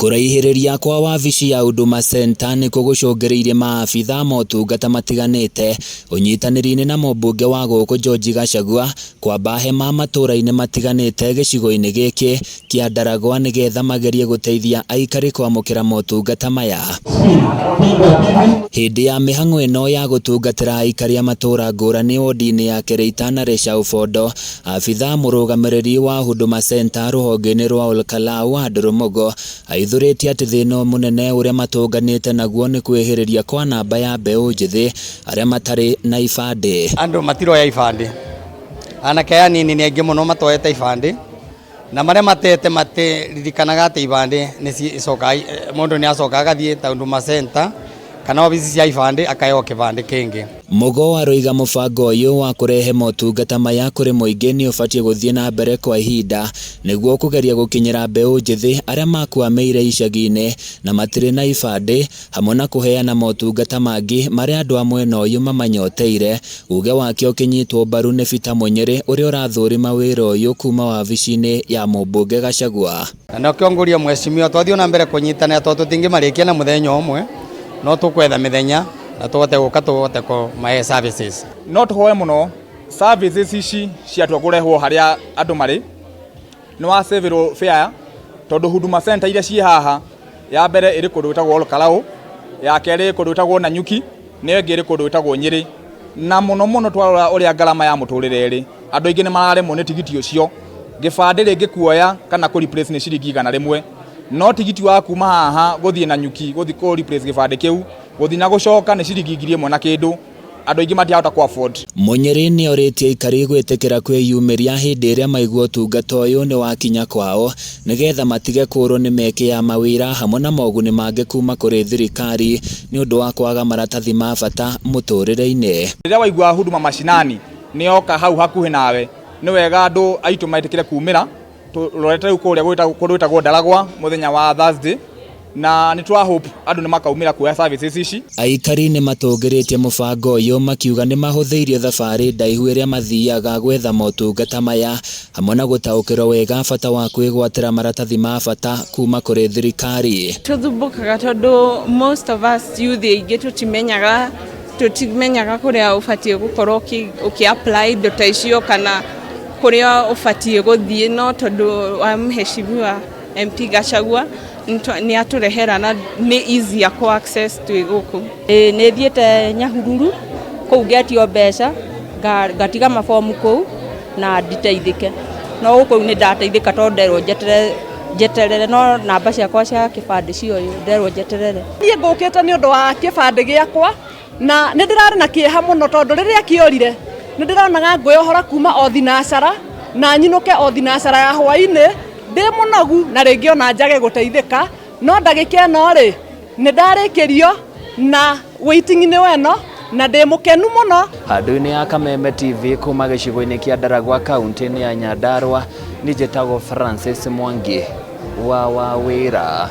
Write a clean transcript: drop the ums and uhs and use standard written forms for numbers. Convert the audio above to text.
Kũraihĩrĩria kwa wabici ya Huduma Center nĩkuo gũcũngĩrĩirie maabitha motungata matiganĩte ũnyitanĩri-inĩ na mũmbunge wa gũkũ George Gachagua kwamba hema matũra-inĩ matiganĩte gĩcigo-inĩ gĩkĩ kĩa Ndaragwa nĩgetha magerie gũteithia aikari kwamũkĩra motungata maya. Hĩndĩ ya mĩhang'o ĩno ya gũtungatĩra aikari a matũra ngũrani wodi-inĩ ya Kereita na Resha Ubondo, abitha mũrũgamĩrĩri wa Huduma Center rũhonge-inĩ rwa Olkalau Andrew Mugo aithũrĩtie atĩ thĩna mũnene ũrĩa matũnganĩte naguo nĩ kwĩhĩrĩria kwa namba ya mbeũ njĩthĩ arĩa matarĩ na ibandĩ. Andũ matiroya ibandĩ, anake aya anini nĩ aingĩ mũno matoete ibandĩ, na marĩa matete matiririkanaga atĩ ibandĩ nĩ cicokaga, mũndũ nĩ acokaga agathiĩ ta Huduma Center kana obici cia ibandĩ akaheo kĩbandĩ kĩngĩ. Mugo aroiga mũbango ũyũ wa kũrehe motungata maya kũrĩ mũingĩ nĩ ũbatiĩ gũthiĩ na mbere kwa ihinda nĩguo kũgeria gũkinyĩra mbeũ njĩthĩ arĩa makwamĩire icagi-inĩ na matirĩ na ibandĩ hamwe na kũheana motungata mangĩ marĩa andũ a mwena ũyũ mamanyoteire. Uge wake ũkĩnyitwo mbaru nĩ Peter Munyĩrĩ ũrĩa ũrathũrima wĩra ũyũ kuma wabici-inĩ ya mũmbunge Gachagua. Na nĩkĩo ngũria mheshimiwa twathiĩ na mbere kũnyitanĩra tondũ tũtingĩmarĩkia na mũthenya ũmwe, no tũkwetha mĩthenya na tũhote gũka tũhote kũmahe services. No tũhoe mũno services ici ciatua kũrehwo harĩa andũ marĩ nĩ wa save fare tondũ Huduma Center iria ciĩ haha ya mbere ĩrĩ kũndũ gwĩtagwo Olkalau, ya kerĩ ĩ kũndũ gwĩtagwo Nanyuki, na ĩyo ĩngĩ ĩrĩ kũndũ gwĩtagwo Nyĩrĩ. Na mũno mũno twarora ũrĩa ngarama ya mũtũrĩre ĩrĩ, andũ aingĩ nĩ mararemwo nĩ tigiti ũcio. Gĩbandĩ rĩngĩ kuoya kana kũ replace nĩ ciringi 100, no tigiti wa kuma haha gũthiĩ Nanyuki gũthiĩ kũ replace gĩbandĩ kĩu gũthiĩ na gũcoka nĩ ciringi 1000 na kĩndũ, andũ aingĩ matirahota kũ afford. Munyĩrĩ nĩ orĩtie aikari gwĩtĩkĩra kwĩyumĩria hĩndĩ ĩrĩa maigua ũtungata ũyũ nĩ wakinya kwao nĩgetha matige kũũrwo nĩ mĩeke ya mawĩra hamwe na moguni mangĩ kuma kũrĩ thirikari nĩ ũndũ wa kwaga maratathi ma bata mũtũrĩre-inĩ. Rĩrĩa waigua Huduma Mashinani nĩ yoka hau hakuhĩ nawe, nĩ wega andũ aitũ metĩkĩre kumĩra tũrorete rĩu kũrĩa kũndũ gwĩtagwo Ndaragwa mũthenya wa Thursday, na nĩ twa hope andũ nĩ makaumĩra kuoya services ici. Aikari nĩ matũngĩrĩtie mũbango ũyũ makiuga nĩ mahũthĩirio thabarĩ ndaihu ĩrĩa mathiaga gwetha motungata maya hamwe na gũtaũkĩrwo wega bata wa kwĩgwatĩra maratathi ma bata kuma kũrĩ thirikari. Tũthumbũkaga tondũ most of us youth aingĩ tũtimenyaga kũrĩa ũbatiĩ gũkorwo ũkĩ apply indo ta icio kana kũrĩa ũbatiĩ gũthiĩ, no tondũ wa mheshimiwa MP Gachagua nĩ atũrehera na nĩ easier kũ access twĩ gũkũ. Nĩ thiĩte Nyahururu kũu ngetio mbeca ngatiga mabomu kũu na nditeithĩke, no gũkũ nĩ ndateithĩka tondũ nderwo njeterere, no namba ciakwa cia kĩbandĩ cioywo nderwo njeterere. Niĩ ngũkĩte nĩ ũndũ wa kĩbandĩ gĩakwa na nĩ ndĩrarĩ na kĩeha mũno tondũ rĩrĩa kĩorire nĩ ndĩronaga ngwĩyohora kuma o thinacara na nyinũke o thinacara ya hwaĩ-inĩ ndĩ mũnogu na rĩngĩ ona njage gũteithĩka, no ndagĩka ĩno rĩ nĩ ndarĩkĩrio na waiting-inĩ weno na ndĩ mũkenu mũno. Handũ-inĩ ya Kameme TV kuma gĩcigo-inĩ kĩa Ndaragwa kaunti-inĩ ya Nyandarua, niĩ njĩtagwo Francis Mwangi wa Wawĩra.